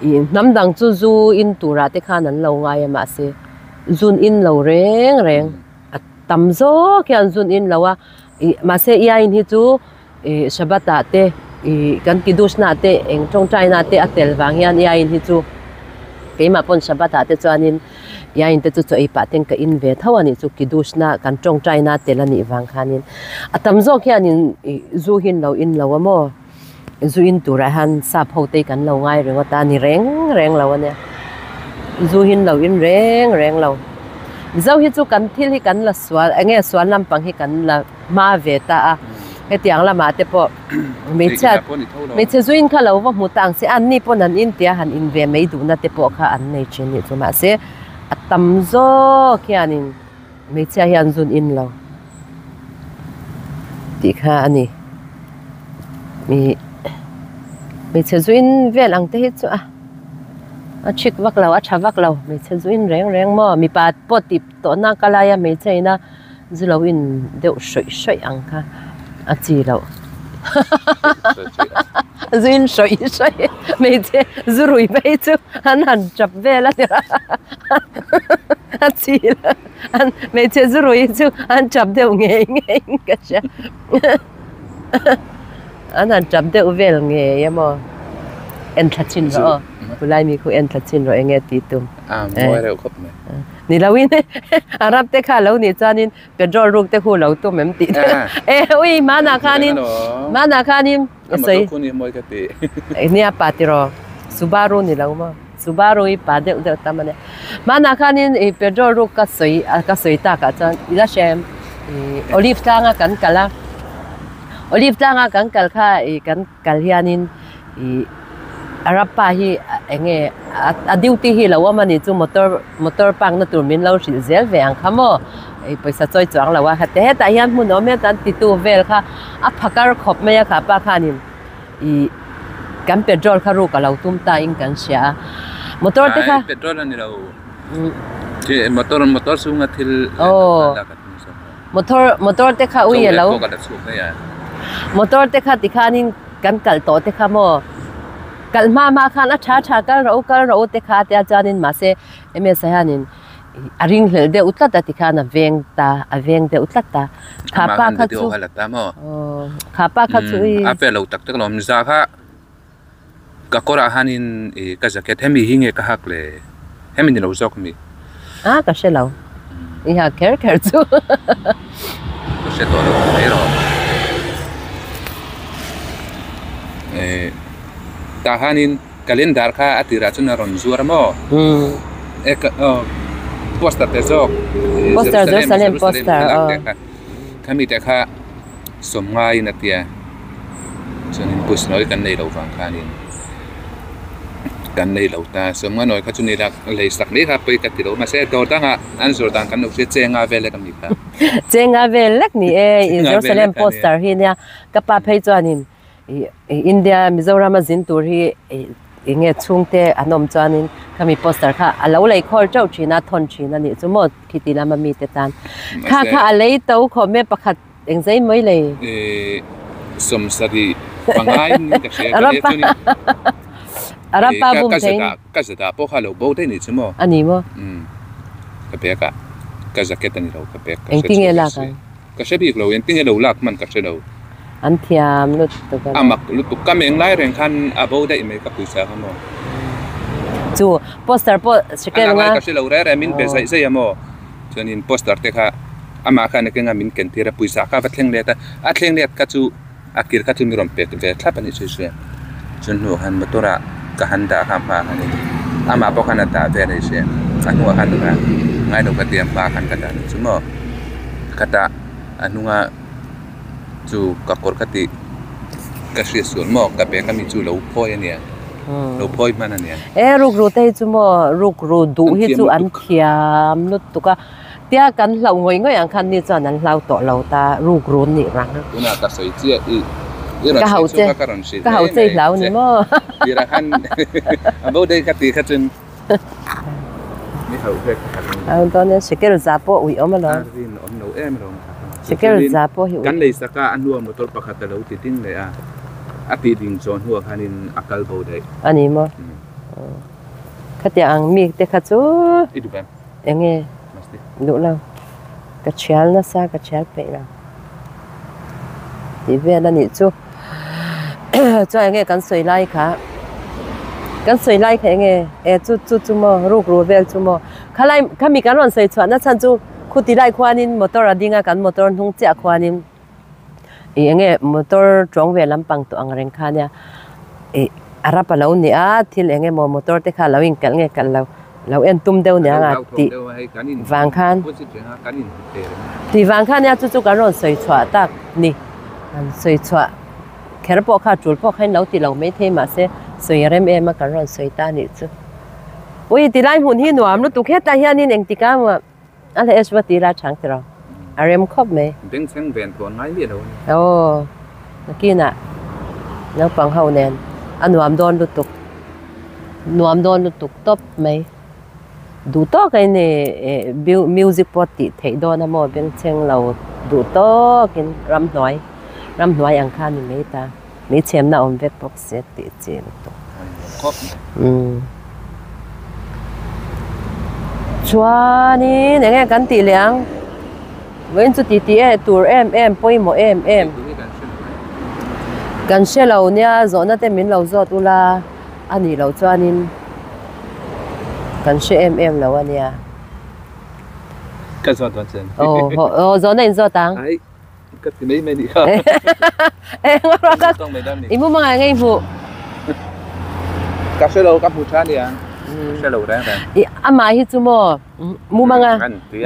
Speaker 1: ih hnam dang chu zu in turah te khan an lo ngai a mahse zun in lo reng reng a tam zawk hian zun in lo a ih mahse iaiin hi chu. Ih Shabbat ah te ih kan kiddush na te eng tawngtai na te a tel vang hian Iain hi chu keimah pawn Shabbat ah te chuanin Iain te chu chaw ei pah ten ka in ve tho a nih chu kiddush na kan tawngtai na tel a nih vang khanin a tam zawk hianin ih zu hi an lo in lo a maw zu in turah hian sap ho te hi kan lo ngai ringawt a ni reng reng lo a nia zu hi an lo in reng reng lo Mizo hi chu kan thil hi kan la sual eng nge sual lampang hi kan la. Hma ve ta a, hetiang lamah te pawh hmeichhia hmeichhe zuin kha lo va hmu ta ang che, an ni pawn an in tia han in ve mai duhna te pawh kha an nei thin nih chu mahse a tam zawk hianin hmeichhia hian zun in lo tih kha a ni. Ih hmeichhe zuin vel ang te hi chu a a thik vak lo a tha vak lo hmeichhe zuin reng reng maw mipa pawh tih tawhna ka laia hmeichhe ina. Zu lo in deuh hrawih hrawih ang kha a chi loh. Zu in hrawih hrawih hmeichhe zu rui phei chu an han tap vel a nia a chi loh an hmeichhe zu rui chu an tap deuh ngei ngei in ka hria an han tap deuh vel ngei a maw en thla chin rawh aw khulai mi khu en thla chin rawh eng nge tih tum.
Speaker 2: A mawi reuh khawp mai.
Speaker 1: Ni lo in Arab te kha lo nih chuanin petrol ruk te khu lo tum em tih te e ui hmanah khanin hmanah khanin
Speaker 2: ka sawi a mawi ka ti
Speaker 1: nia pa tiraw Subaru ni lo maw Subaru hi pa deuh deuh tam a nia hmanah khanin i petrol ruk ka sawi ka sawi takah chuan i la hria em i olive tlanga kan kal a olive tlanga kan kal kha i kan kal hianin ih Arab pa hi eng nge a duty hi lo awm a ni chu motor motor park na tur min lo hrilh zel ve ang kha maw ih pawisa chawi chuang lo a heti hetah hian hmun awm hian tan titu vel kha a phakar khawp mai a kha pa khanin ih kan petrol kha ruk a lo tum ta in kan hria a motor te kha
Speaker 2: petrol a ni lo motor motor chhunga thil
Speaker 1: Motor motor te kha ui a lo. Motor te kha tikhanin kan kalh tawh te kha maw kalh hma hma khan a tha tha kal rawh u kal rawh u te kha tia chuanin mahse ms-a hianin a ring hlelh deuh tlat a tikhan a veng ta a veng deuh tlat ta kha pa kha chu kha pa kha chu ui
Speaker 2: a pe lo tak tak lo za kha ka kawrah hianin ih ka jacket hemi hi nge ka hak le hemi ni lo zawk a mi
Speaker 1: a ka hre lo i hak kher kher chu
Speaker 2: ka hre tawh lo mai rawh eh tah hianin calendar kha a tirah chuan a rawn zuar a maw e ka aw poster te zawk
Speaker 1: poster Jerusalem poster aw
Speaker 2: khami te kha sawm ngaiin a tia chuanin bus nawi kan nei loh vang khanin kan nei lo ta sawm nga nawi kha chu ni la lei sak mai kha pawi ka ti lo mahse dawr dangah an zawrh dan kan lo hria chenga vel lek a ni kha
Speaker 1: chenga vel lek ni e Jerusalem poster hi nia ka pa phei chuanin India Mizoram a zin tur hi eng nge chhungte an awm chuanin khami poster kha a lo lei khawl teuh thin a thawn thin a nih chu maw khiti lama mite tan kha kha a lei to khawm e pakhat eng zai mai lei
Speaker 2: sawmsarih pangai in ka hria ka lei chuanin
Speaker 1: Arapa bum thei
Speaker 2: ka zada pawh kha a lo bo daih nih chu maw
Speaker 1: a ni maw
Speaker 2: ka bag ah ka jacket a ni lo ka bag ka
Speaker 1: engtin nge lak ang.
Speaker 2: Ka hre bik lo, engtin nge lo lak hman ka hre lo.
Speaker 1: An thiam lutuk
Speaker 2: a. A mak lutuk, ka meng lai reng khan a bo daih mai ka puisa kha maw.
Speaker 1: Chu poster pawh second
Speaker 2: nga. A lak lai ka hre lo reng reng, min be zaih zaih a maw. Chuanin poster te kha amah khan a keng a min ken tir a, puisa kha a va thleng let a, a thleng let kha chu a kir kha chu mi rawn pek ve thlap a nih chu hria. Chu hnuah khan motor ah ka han dah kha hma khanin amah pawh khan a dah ve a ni hria. A hnuah khan ngai lo ka ti a hma khan ka dah a nih chu maw. Khatah a hnunga chu ka kawr ka tih ka hriat sual maw ka bag ami chu lo phawi a nia lo phawi hman a nia.
Speaker 1: E rukru te hi chu maw rukru duh hi chu an thiam lutuk a tia kan hlauh ngawih ngawih ang khan mi chuan an hlau tawh lo ta rukru an nih rang.
Speaker 2: Tunah ka sawi chiah i i rawn sawi chu ka rawn hrilh
Speaker 1: ka hau che i hlau ni maw.
Speaker 2: Tirah khan a bo daih ka tih kha chun.
Speaker 1: Chuan sekel za pawh ui awm alawm. Sekel za pawh hi
Speaker 2: ui. Kan lei sak a, a hnua motor pakhat a lo ti ding leh a, a ti ding chaw hnuah khanin a kal bo daih.
Speaker 1: A ni maw? Khatiang ang mi te kha chu.
Speaker 2: I duh em?
Speaker 1: Eng nge? Duh lo. Ka thial nasa, ka thial peih lo. Tih vel a nih chu. Chuan eng nge kan sawi lai kha? Kan sawi lai kha eng nge? E chu chu chu maw rukru vel chu maw? Khalai khami kan rawn sawi chhuah na chhan chu khuti lai khuanin motor a ding a kan motor hnung chiah khuanin ih eng nge motor tawng ve lampang tawh ang reng kha nia ih a rap a lo ni a thil eng emaw motor te kha lo inkalh nge kalh lo. Lo en tum deuh nia nga tih vang khan tih vang khan nia chu chu kan rawn sawi chhuah tak ni kan sawi chhuah kher pawh kha tul pawh kha in lo ti lo mai thei mahse sawi rem em a kan rawn sawi ta nih chu ui ti lai hmun hi nuam lutuk hetah hianin engtik a maw a la es va ti la chang tiraw a rem khawp mai
Speaker 2: bengchheng ven thawn ngai miah lo
Speaker 1: a ni aw nakinah naupang ho nen a nuam dawn lutuk nuam dawn lutuk tawp mai duh tawk a in ih music pawh tih theih dawn a maw bengchheng lo duh tawkin ramhnuai ramhnuai ang kha a ni mai ta meichhemna awm vek bawk se tih chi lutuk umm chuanin eng nge kan tih leh ang vawiin chu titi e tur em em pawimawh em em kan hre lo nia zawhna te min lo zawt ula. A nih loh chuanin kan hre em em lo a nia.
Speaker 2: Ka zawt dawn che.
Speaker 1: Aw aw zawhna in zawt ang.
Speaker 2: Ai ka ti mai mai nih kha.
Speaker 1: Eng a rawh ka i mumangah ngei hmuh.
Speaker 2: Ka hre lo ka hmu tha nia. Ka hre lo reng reng.
Speaker 1: I amah hi chu maw mumanga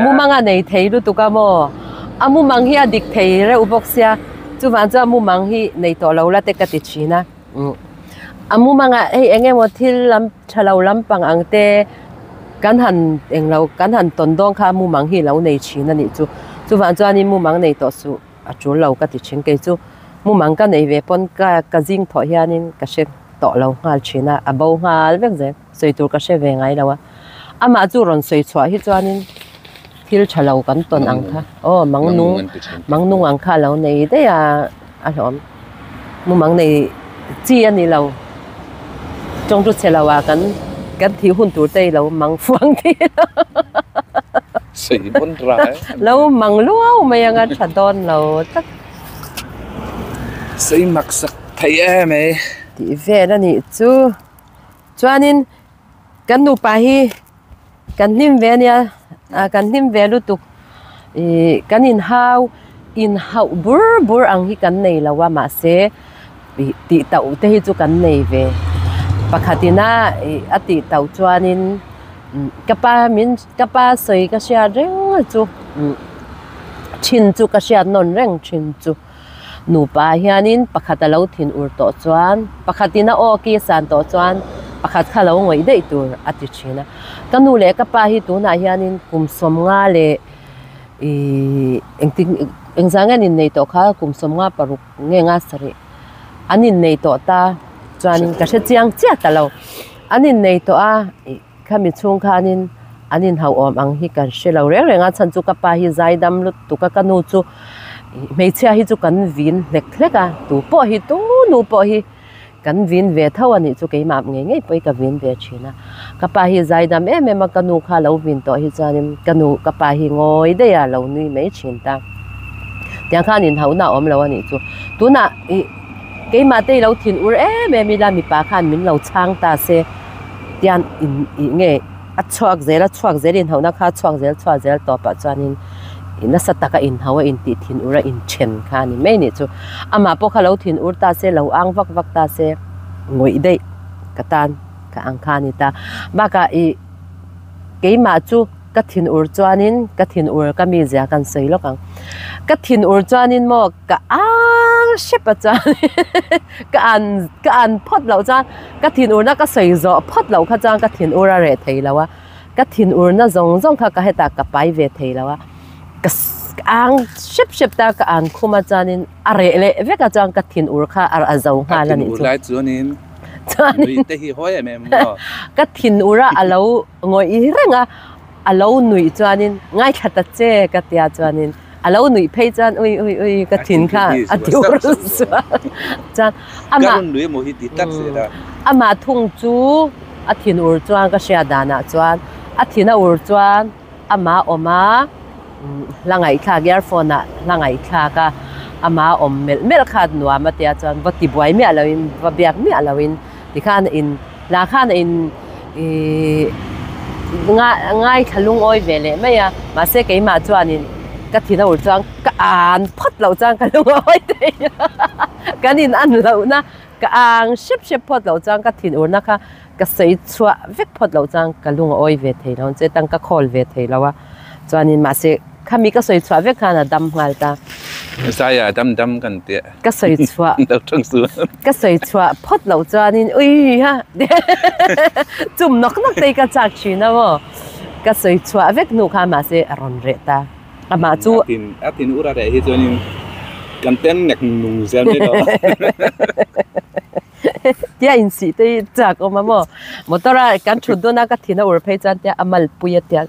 Speaker 1: mumanga nei thei lutuk a maw a mumang hi a dik thei reuh bawk sia chuvang chuan mumang hi nei tawh lo la te ka ti thin a. A mumanga hei eng emaw thil lam tha lo lampang ang te kan han englo kan han tawn dawn kha mumang hi lo nei thin a nih chu. Chuvang chuanin mumang nei tawh suh a tul lo ka ti thin. Kei chu mumang ka nei ve pawn ka ka zing thawh hianin ka hre tawh lo nghal thin a, a bo nghal vek zel. Sawi tur ka hre ve ngai lo a. Amah chu rawn sawi chhuah hi chuanin thil tha lo kan tawn ang kha aw mang nung mang nung ang kha a lo nei daih a a hlawm mumang nei chi a ni lo tawng chu chhe lo ah kan kan thih hun tur te i lo mang fuang thei lo lo mang luau mai anga tha dawn lo tak.
Speaker 2: Sei mak sak thei em e.
Speaker 1: Tih vel a nih chu chuanin kan nupa hi kan hlim ve ania ah kan hlim ve lutuk ih kan inhau inhauh bur bur ang hi kan nei lo a mahse ih tih tauh te hi chu kan nei ve pakhat ina ih a tih tauh chuanin ka pa min ka pa sawi ka hriat reng chu thin chu ka hriat nawn reng thin chu. Nupa hianin pakhat a lo thin ur tawh chuan pakhatin a aw ki a san tawh chuan pakhat kha lo ngawih daih tur a ti thin a. Ka nu leh ka pa hi tunah hianin kum sawmnga leh ihh engtik engzah nge an innei tawh kha kum sawmnga paruk nge nga sarih an innei tawh ta chuanin ka hre chiang chiah ta lo. An innei tawh a ih khami chhung khanin an inhauhawm ang hi kan hre lo reng reng a chhan chu ka pa hi zaidam lutuk a ka nu chu hmeichhia hi chu kan vin hlek hlek a tu pawh hi tu nu pawh hi kan vin ve tho a nih chu keimah ngei ngei pawhin ka vin ve thin a ka pa hi zaidam em em a ka nu kha lo vin tawh hi chuanin ka nu ka pa hi ngawi daih a lo nui mai thin ta tiang khan inhauhna a awm lo a nih chu tunah ih keimah te i lo thin ur em em ila mipa khan min lo chhang ta se. Tian in ih nge a chhuak zel a chhuak zel inhauhna kha a chhuak zel chhuak zel tawpah chuanin ih nasa taka inhau a intih thin ur a inthen kha a ni mai nih chu. Amah pawh kha lo thin ur ta se lo ang vak vak ta se ngawih daih ka tan ka ang kha a ni ta. Bakah ih keimah chu ka thin ur chuanin ka thin ur ka mizia kan sawi lawk ang. Ka thin ur chuanin maw ka ang hrep a chuan ka an ka an phawt loh chuan Ka thinurna ka sawi zawh phawt loh kha chuan ka thinur a reh thei lo a, ka thinurna zawng zawng kha ka hetah ka pai ve thei lo a, ka ang hrep hrep ta ka an khum a chuanin a reh leh vek a chuan ka thinur kha a zo nghal a nih chu.
Speaker 2: A thinur lai chuanin nui te hi hawi em em maw?
Speaker 1: Ka thinur a a lo ngawih reng a, a lo nuih chuanin ngaithla ta che ka tia chuanin A lo nuih phei chuan ui ui ui ka thin kha a ti ur sual chuan
Speaker 2: amah Ka nui emaw hi ti tlat zel a.
Speaker 1: Amah thung chu a thin ur chuan ka hriat danah chuan a thin a ur chuan amah awm a hla ngaihthlak earphone ah hla ngaihthlak a amah awm melh melh kha nuam a tia chuan va ti buai miah loin va biak miah loin tikhan in hla khan a in Ihh ngaithla lungawi ve leh mai a, mahse keimah chuanin ka thin a ur chuan ka an phawt loh chuan ka lungawi thei a, kan in an lohna ka ang hrep hrep phawt loh chuan ka thin urna kha ka sawi chhuah vek phawt loh chuan ka lungawi ve thei lo che tang ka khawl ve thei lo a, chuanin mahse khami ka sawi chhuah vek khan a dam nghal ta.
Speaker 2: Zai dam dam kan tih.
Speaker 1: Ka sawi chhuah ka sawi chhuah phawt loh chuanin ui ha chum nawk nawk te hi ka chak thin a maw ka sawi chhuah vek hnu kha mahse a rawn reh ta amah chu
Speaker 2: a tin ur a reh hi chuanin kan ten nek nung zel mai lo
Speaker 1: tia insih te hi chak awm a maw motor a kan thut dawn a ka thin a ur phei chuan tia a malpui a tia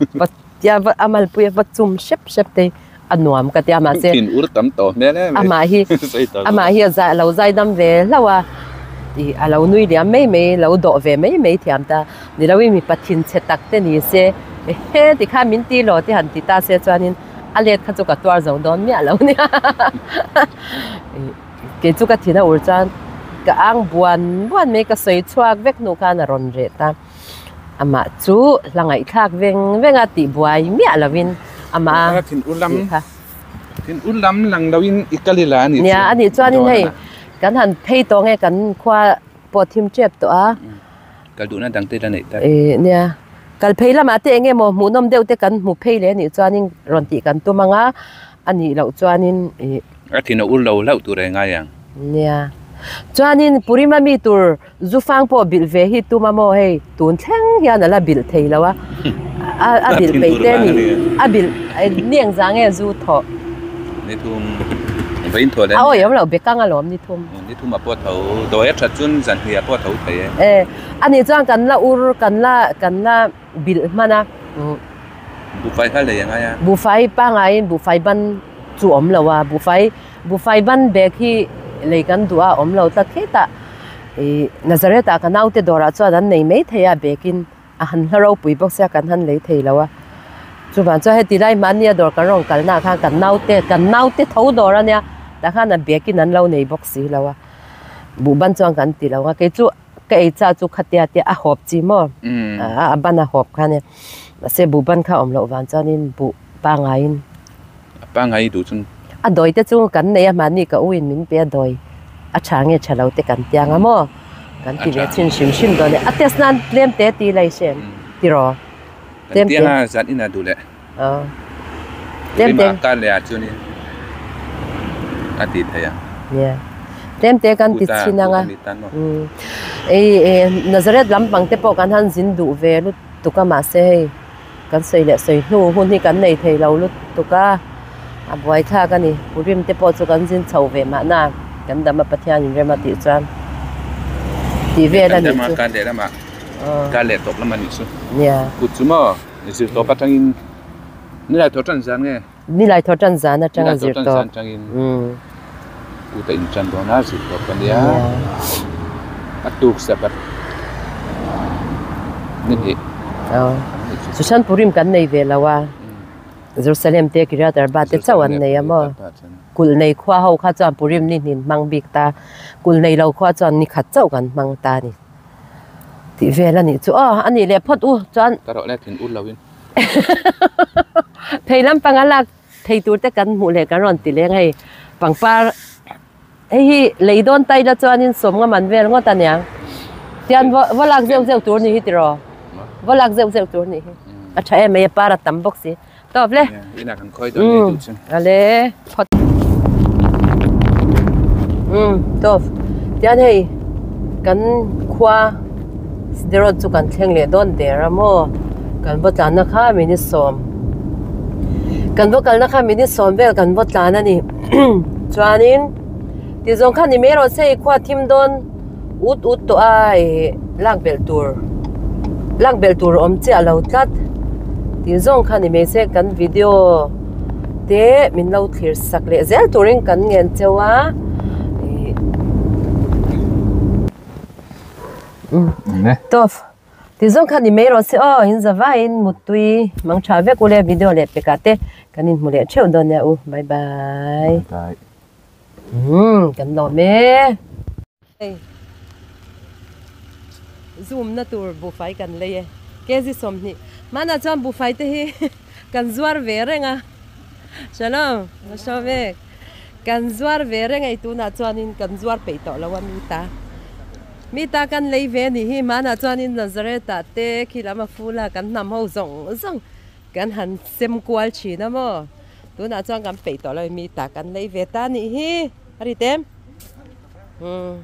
Speaker 1: tia a malpui a va chum hrep hrep te hi a nuam ka ti a mahse
Speaker 2: thin ur tam tawh hmel em
Speaker 1: amah hi amah hi a zai a lo zai dam ve hlauh a ih a lo nui liam mai mai lo dawh ve mai mai thiam ta ni lo in mipa thin chhe tak te ni se ehe tikhan min ti lo te han ti ta se chuanin a let kha chu ka tuar zo dawn miah lo nia ih kei chu ka thin a ur chuan ka ang buan buan mai ka sawi chhuak vek hnu khan a rawn reh ta. Amah chu hla ngaihthlak veng veng a tih buai miah lovin Amah a
Speaker 2: thin ur lam
Speaker 1: tih kha.
Speaker 2: Thin ur lam lang lo in i kal ila a nih chu.
Speaker 1: Nia, a nih chuanin hei kan han phei tawh nge kan khua pawh thim tep tawh a.
Speaker 2: Kal duhna dang te la neih ta.
Speaker 1: Ih nia, kal phei lamah te eng emaw hmuhnawm deuh te kan hmu phei leh a nih chuanin rawn tih kan tum ang a, a nih loh chuanin ih.
Speaker 2: A thin a ur lo hlauh tur e ngai ang.
Speaker 1: Nia, chuanin Purima mi tur zu fang pawh bilh ve hi tum a maw hei tun thleng hian a la bilh thei lo a, a bilh peih te a ni, a bilh ni ang zah nge zu thawh.
Speaker 2: Ni thum vawiin thawh leh
Speaker 1: a awi awm lo bekang alawm ni thum.
Speaker 2: Ni thum a pawh tho dawi a that chuan zan hnih a pawh tho thei e.
Speaker 1: E ani chuan kan la ur kan la kan la bilh hman a.
Speaker 2: Buhfai kha lei a ngai a.
Speaker 1: Buhfai pangaiin buhfai ban chu awm lo a buhfai buhfai ban bag hi lei kan duh a awm lo tlat khitah ih Nazareth ah ka naute dawrah chuan an nei mai thei a bag in. A han hla ropui bawk sia kan han lei thei lo a, chuvang chuan heti lai mahnia dawr kan rawn kalnaah khan kan naute kan naute tho dawr a nia tah khan a bag in an lo nei bawk si lo a, buhban chuan kan ti lo a, kei chu ka ei chah chu khatia tia a hawp chi maw a ban a hawp kha nia mahse buhban kha awm loh vang chuanin buh pangaiin
Speaker 2: a pangai duh chu
Speaker 1: a dawi te chu kan nei a mahni ka u in min pe a dawi a tha nge tha lo te kan tiang a maw kan ti ve chhin hrim hrim dawn e a test nan tlem te ti lai hriat tiraw
Speaker 2: tlem te tiang a zan in a duh leh
Speaker 1: tlem te
Speaker 2: ka leh ah chuan in a ti thei ang
Speaker 1: nia tlem te kan ti chhin ang a ei Nazareth lampang te pawh kan han zin duh ve lutuk a mahse hei. Kan sawi leh sawi hnu hun hi kan nei thei lo lutuk a, a buaithlak a ni. Purim te pawh chu kan zin chho ve mahna kan dam a Pathian in rem a tih chuan tih vel a nih chu.
Speaker 2: Kan leh lamah kan leh tawp lam a nih chu.
Speaker 1: Nia.
Speaker 2: Kut chu maw zir tawp atangin nilai thaw tan zan nge?
Speaker 1: Nilai thaw tan zan atanga zir tawp.
Speaker 2: Nilai thaw tan zan atangin kut a inchan dawn a zir tawp a nia. A tuk sabat ni hnih.
Speaker 1: Sushan Purim kan nei ve lo a, Jerusalem te Kiryat Arba te chauh an nei a maw? Kulh nei khua ho kha chuan Purim ni hnin hmang bik ta, kulh nei lo khua chuan ni khat chauh kan hmang ta a ni tih vel a nih chu. Aw a nih leh phawt u chuan.
Speaker 2: Ka rawh le thin ur lo in.
Speaker 1: Thei lampang a lak thei tur te kan hmuh leh kan rawn ti leng hei pangpar hei hi lei dawn ta ila chuanin sawmnga man vel ngawt a niang tian va lak zeuh zeuh tur ni hi tiraw va lak zeuh zeuh tur ni hi a tha em mai a par a tam bawk si tawp le ale phawt um tawp tian hei kan khua Sderot chu kan thleng leh dawn der a maw kan va tlanna kha minute sawm kan va kalna kha minute sawm vel kan va tlan a ni chuanin ti zawng kha ni mai erawh se khua thim dawn ut ut tawh a ih lak belh tur lak belh tur awm chiah lo tlat ti zawng kha ni mai se kan video te min lo thlir sak leh zel turin kan ngen cheu a ih. Tawp. Ti zawng kha ni mai rawh se aw, in za vaiin muttui mang tha vek ule video leh pekah te kan inhmu leh theuh dawn nia u. Bye bye.
Speaker 2: Bye.
Speaker 1: Umm kan lawm e. Hei zoom na tur buhfai kan lei e. Kg 20. Hmanah chuan buhfai te hi kan zuar ve reng a. Shalom. Shalom. Kan zuar ve reng ei tunah chuanin kan zuar peih tawh lo a mi ta. Mi ta kan lei ve anih hi hmanah chuanin Nazareth ah te khi lam a ful a kan hnam ho zawng zawng kan han sem kual thin a maw. Tunah chuan kan peih tawh lo mi ta kan lei ve ta anih hi a ri tem. Umm.